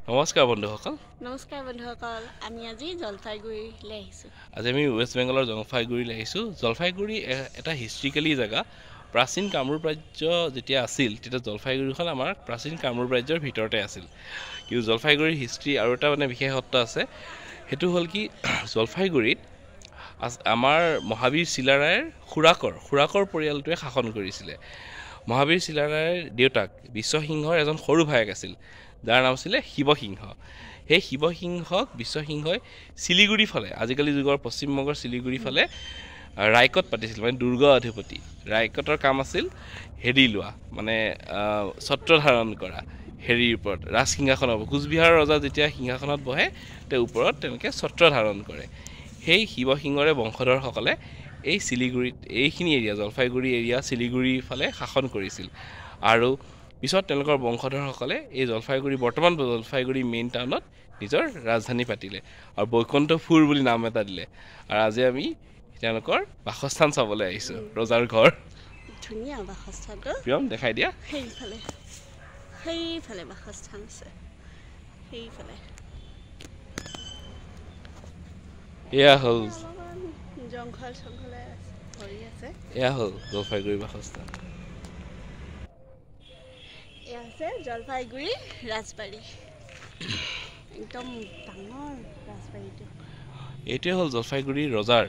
নমস্কাৰ বন্ধুসকল। নমস্কাৰ বন্ধুসকল, আমি আজি জলপাইগুৰিলৈ আহিছোঁ। আজি আমি ৱেষ্ট বেংগলৰ জলপাইগুৰিলৈ আহিছোঁ। জলপাইগুৰি এটা হিষ্ট্ৰিকেলি জেগা। প্ৰাচীন কামৰূপ ৰাজ্য যেতিয়া আছিল তেতিয়া জলপাইগুৰিখন আমাৰ প্ৰাচীন কামৰূপ ৰাজ্যৰ ভিতৰতে আছিল। কিন্তু জলপাইগুৰিৰ হিষ্ট্ৰী আৰু এটা মানে বিশেষত্ব আছে, সেইটো হ'ল কি জলপাইগুৰিত আমাৰ মহাবীৰ চিলাৰায়ৰ খুৰাকৰ পৰিয়ালটোৱে শাসন কৰিছিলে। মহাবীৰ চিলাৰায়ৰ দেউতাক বিশ্বসিংহৰ এজন সৰু ভায়েক আছিল, যাৰ নাম আছিলে শিৱসিংহ। সেই শিৱসিংহক বিশ্বসিংহই শিলিগুৰি ফালে, আজিকালি যুগৰ পশ্চিমবংগৰ শিলিগুৰি ফালে ৰাইকত পাতিছিল, মানে দুৰ্গ অধিপতি। ৰাইকতৰ কাম আছিল হেৰি লোৱা, মানে ছত্ৰধাৰণ কৰা, হেৰিৰ ওপৰত ৰাজসিংহাসনৰ ওপৰত। কোচবিহাৰৰ ৰজা যেতিয়া সিংহাসনত বহে তেওঁ ওপৰত তেওঁলোকে ছত্ৰধাৰণ কৰে। সেই শিৱসিংহৰে বংশধৰসকলে এই শিলিগুৰিত, এইখিনি এৰিয়া, জলপাইগুৰি এৰিয়া, শিলিগুৰিৰ ফালে শাসন কৰিছিল। আৰু পিছত তেওঁলোকৰ বংশধৰসকলে এই জলপাইগুৰি, বৰ্তমান জলপাইগুৰি মেইন টাউনত নিজৰ ৰাজধানী পাতিলে আৰু বৈকুণ্ঠপুৰ বুলি নাম এটা দিলে। আৰু আজি আমি তেওঁলোকৰ বাসস্থান চাবলৈ আহিছোঁ, ৰজাৰ ঘৰ। ধুনীয়া বাসস্থানটো। প্ৰিয়ম, দেখাই দিয়া। সেইফালে সেইফালে বাসস্থান আছে, সেইফালে। এয়া হ'ল জংঘল চংঘলে ভৰি আছে। এয়া হ'ল জলপাইগুৰি বাসস্থান। এয়া আছে জলপাইগুৰি ৰাজবাৰী, একদম ডাঙৰ ৰাজবাৰীটো। এইটোৱে হ'ল জলপাইগুৰি ৰজাৰ,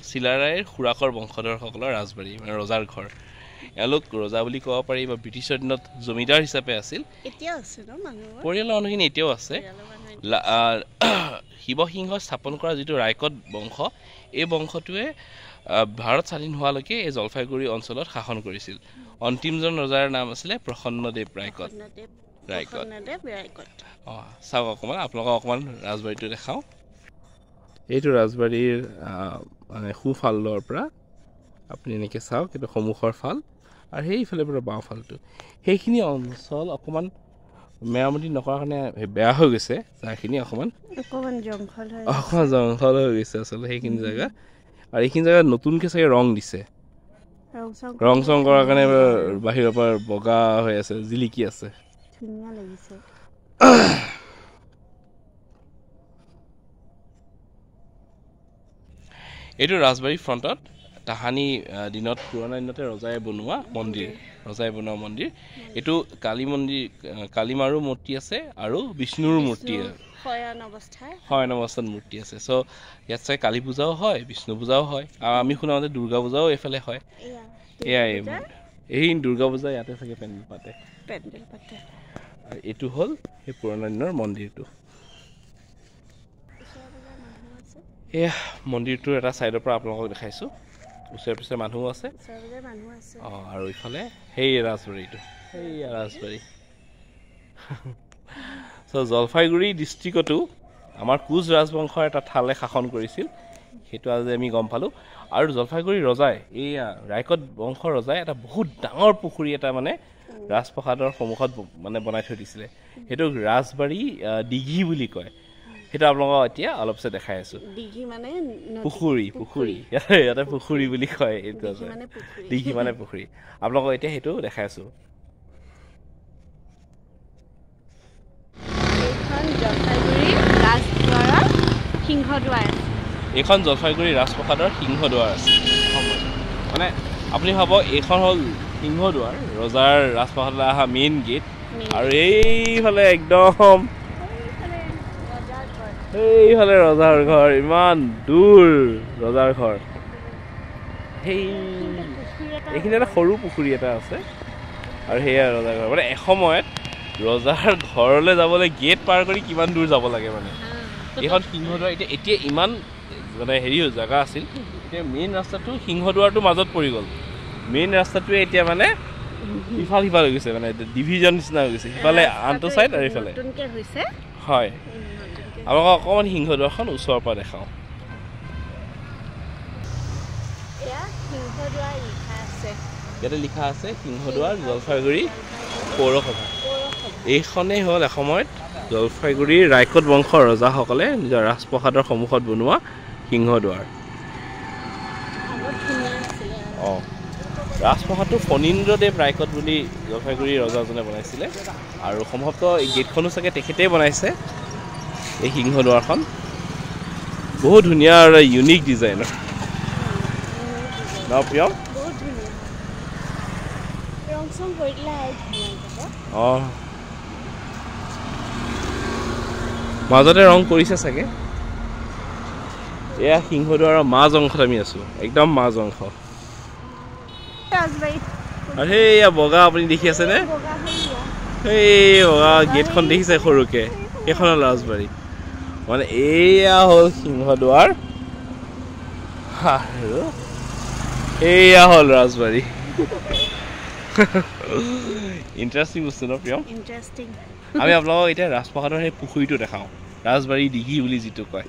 চিলাৰায়ৰ খুৰাকৰ বংশধৰসকলৰ ৰাজবাৰী, মানে ৰজাৰ ঘৰ। এওঁলোক ৰজা বুলি ক'ব পাৰি বা ব্ৰিটিছৰ দিনত জমিদাৰ হিচাপে আছিল। এতিয়াও আছে ন মানুহ, পৰিয়ালৰ মানুহখিনি এতিয়াও আছে। শিৱসিংহ স্থাপন কৰা যিটো ৰাইকত বংশ, এই বংশটোৱে ভাৰত স্বাধীন হোৱালৈকে এই জলপাইগুৰি অঞ্চলত শাসন কৰিছিল। অন্তিমজন ৰজাৰ নাম আছিলে প্ৰসন্নদেৱ ৰাইকত। অঁ, চাওক অকণমান, আপোনালোকক অকণমান ৰাজবাৰীটো দেখাওঁ। এইটো ৰাজবাৰীৰ মানে সোঁফালৰ পৰা আপুনি এনেকৈ চাওক, এইটো সন্মুখৰ ফাল আৰু সেইফালৰ পৰা বাওঁফালটো। সেইখিনি অঞ্চল অকণমান মেৰামতি নকৰাৰ কাৰণে বেয়া হৈ গৈছে, যাৰখিনি অকণমান জংঘল হৈ গৈছে আচলতে সেইখিনি জেগা। আৰু এইখিনি জেগাত নতুনকৈ চাগে ৰং দিছে, ৰং চং কৰাৰ কাৰণে বাহিৰৰ পৰা বগা হৈ আছে, জিলিকি আছে। ধুনীয়া লাগিছে। এইটো ৰাজবাৰীৰ ফ্ৰণ্টত তাহানি দিনত, পুৰণা দিনতে ৰজাই বনোৱা মন্দিৰ, ৰজাই বনোৱা মন্দিৰ। এইটো কালী মন্দিৰ, কালীমাৰো মূৰ্তি আছে আৰু বিষ্ণুৰ মূৰ্তি, শয়ন অৱস্থাত মূৰ্তি আছে। চ' ইয়াত চাগে কালী পূজাও হয়, বিষ্ণু পূজাও হয়, আৰু আমি শুনামতে দুৰ্গা পূজাও এইফালে হয়। এয়াই এই দুৰ্গা পূজা ইয়াতে চাগে পেণ্ডেল পাতে। আৰু এইটো হ'ল সেই পুৰণা দিনৰ মন্দিৰটো। এয়া মন্দিৰটোৰ এটা ছাইডৰ পৰা আপোনালোকক দেখাইছোঁ। ওচৰে পাজৰে মানুহো আছে। অঁ, আৰু ইফালে সেই ৰাজবাৰীটো, সেইয়া ৰাজবাৰী। চ' জলপাইগুৰি ডিষ্ট্ৰিক্টতো আমাৰ কোচ ৰাজবংশৰ এটা ঠালে শাসন কৰিছিল, সেইটো আজি আমি গম পালোঁ। আৰু জলপাইগুৰি ৰজাই, এইয়া ৰাইকত বংশৰ ৰজাই এটা বহুত ডাঙৰ পুখুৰী এটা মানে ৰাজপ্ৰসাদৰ সন্মুখত মানে বনাই থৈ দিছিলে। সেইটোক ৰাজবাৰী দিঘি বুলি কয়। সেইটো আপোনালোকক এতিয়া অলপ পিছত দেখাই আছোঁ। পুখুৰী, পুখুৰী, ইয়াতে পুখুৰী বুলি কয় এইটো, দিঘি মানে পুখুৰী। আপোনালোকক এতিয়া সেইটো দেখাই আছোঁ। এইখন জলপাইগুৰি ৰাজপ্ৰসাদৰ সিংহদুৱাৰ আছে। মানে আপুনি ভাবক, এইখন হ'ল সিংহদুৱাৰ, ৰজাৰ ৰাজপ্ৰসাদলৈ অহা মেইন গেট। আৰু এইফালে একদম সেইফালে ৰজাৰ ঘৰ, ইমান দূৰ ৰজাৰ ঘৰ। সেই এইখিনি এটা সৰু পুখুৰী এটা আছে আৰু সেয়া ৰজাৰ ঘৰ। মানে এসময়ত ৰজাৰ ঘৰলৈ যাবলৈ গেট পাৰ কৰি কিমান দূৰ যাব লাগে, মানে এইখন সিংহদুৱাৰ। এতিয়া এতিয়া ইমান মানে হেৰি জেগা আছিল, এতিয়া মেইন ৰাস্তাটো সিংহদুৱাৰটোৰ মাজত পৰি গ'ল। মেইন ৰাস্তাটোৱে এতিয়া মানে ইফাল সিফাল হৈ গৈছে, মানে ডিভিজন নিচিনা হৈ গৈছে, সিফালে আনটো ছাইড আৰু ইফালে হয়। আপোনালোকক অকণমান সিংহদুৱাৰখন ওচৰৰ পৰা দেখাওঁ। ইয়াতে লিখা আছে সিংহদুৱাৰ জলপাইগুৰি পৌৰসভা। এইখনেই হ'ল এসময়ত জলপাইগুৰিৰ ৰাইকত বংশৰ ৰজাসকলে নিজৰ ৰাজপ্ৰসাদৰ সন্মুখত বনোৱা সিংহদুৱাৰ। অঁ, ৰাজপ্ৰসাদটো ফণীন্দ্ৰদেৱ ৰায়কত বুলি জলপাইগুৰি ৰজাজনে বনাইছিলে আৰু সম্ভৱতঃ এই গেটখনো চাগে তেখেতেই বনাইছে। এই সিংহদুৱাৰখন বহুত ধুনীয়া আৰু ইউনিক ডিজাইনৰ ন প্ৰিয়ম? অঁ, মাজতে ৰং কৰিছে চাগে। এয়া সিংহদুৱাৰৰ মাজ অংশত আমি আছো, একদম মাজ অংশ। আৰু সেইয়া বগা আপুনি দেখি আছেনে? সেই বগা গেটখন দেখিছে সৰুকে, সেইখন হ'ল ৰাজবাৰী। মানে এয়া হ'ল সিংহদুৱাৰ আৰু এয়া হ'ল ৰাজবাৰী। ইণ্টাৰেষ্টিং বস্তু ন প্ৰিয়ম? ইণ্টাৰেষ্টিং। আমি আপোনালোকক এতিয়া ৰাজপ্ৰসাদৰ সেই পুখুৰীটো দেখাওঁ, ৰাজবাৰী দিঘি বুলি যিটো কয়।